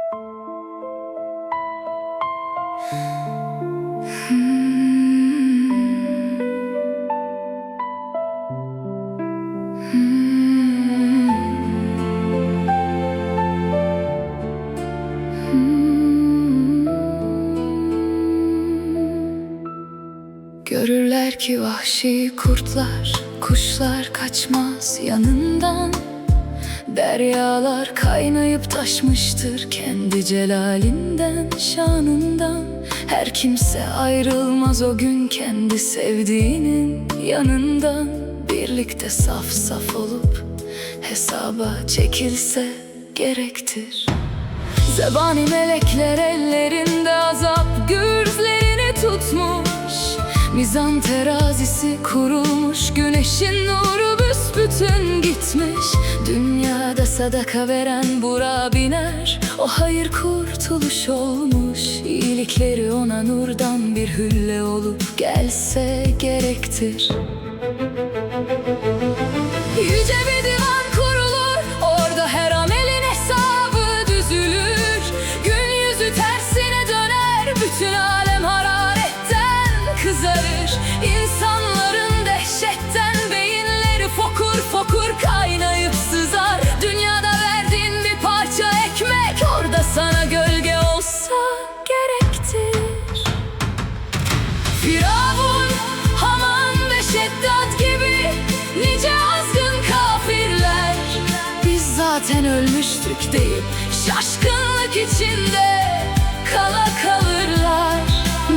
Görürler ki vahşi kurtlar, kuşlar kaçmaz yanından. Deryalar kaynayıp taşmıştır kendi celalinden, şanından. Her kimse ayrılmaz o gün kendi sevdiğinin yanından. Birlikte saf saf olup hesaba çekilse gerektir. Zebani melekler ellerinde azap gürzlerini tutmuş. Mizan terazisi kurulmuş, güneşin nuru büsbütün gitmiş. Dünyada sadaka veren bura biner, o hayır kurtuluş olmuş. İyilikleri ona nurdan bir hülle olup gelse gerektir. Yüce bir divan kurulur, orada her amelin hesabı düzülür. Gün yüzü tersine döner, bütün alem hararetten kızarır. İnsanların dehşetten beyinleri fokur fokur kaynayıp sızar. Dünyada verdiğin bir parça ekmek, orada sana gölge olsa gerektir. Firavun, Haman ve Şeddat gibi nice azgın kafirler, biz zaten ölmüştük deyip şaşkınlık içinde kala kalırlar.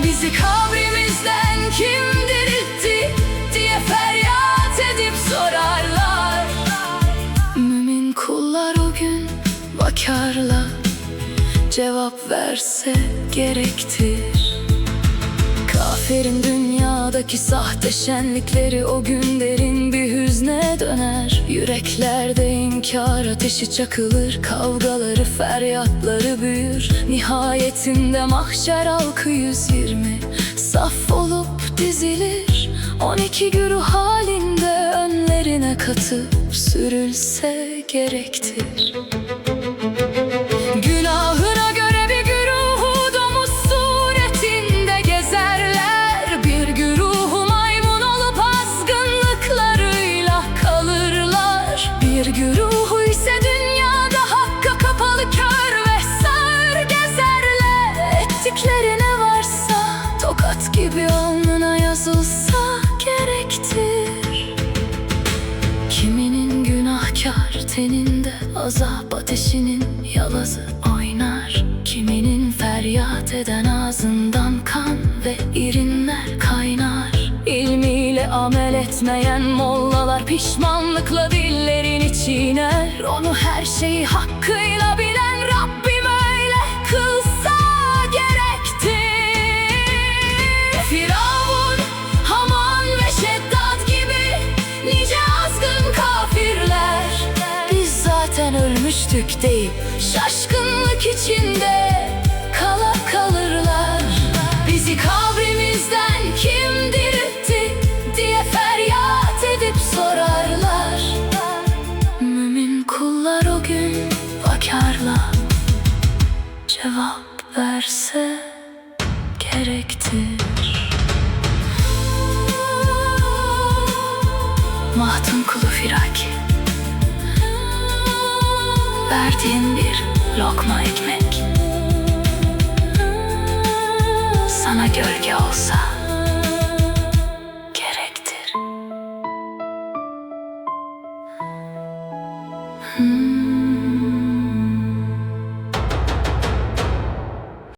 Bizi kabrimizden kim diriltti diye feryat edip sorarlar. Mümin kullar o gün vakarla cevap verse gerektir. Kafirin dünyadaki sahte şenlikleri o gün derin bir hüzne döner. Yüreklerde inkar ateşi çakılır, kavgaları feryatları büyür. Nihayetinde mahşer halkı 120 saf olup dizilir. 12 güruh halinde önlerine katıp sürülse gerektir. Günahına göre bir güruhu domuz suretinde gezerler. Bir güruhu maymun olup azgınlıklarıyla kalırlar. Bir güruhu ise dünyada hakka kapalı kör ve sağır gezerler. Ettikleri ne varsa tokat gibi alnına yazılsa gerektir. Kiminin günahkar teninde azap ateşinin yalazı oynar. Kiminin feryat eden ağzından kan ve irinler kaynar. İlmiyle amel etmeyen mollalar pişmanlıkla dillerini çiğner. Onu her şeyi hakkıyla bilen Rabbim öyle kılsa gerektir. Firavun, Haman ve Şeddat gibi nice azgın kafirler, biz zaten ölmüştük deyip şaşkınlık içinde kala kalırlar. Bizi kabrimizden kim diriltti diye feryat edip sorarlar. Mümin kullar o gün vakarla cevap verse gerektir. Mahtun kulu Firaki, verdiğin bir lokma ekmek sana gölge olsa gerektir.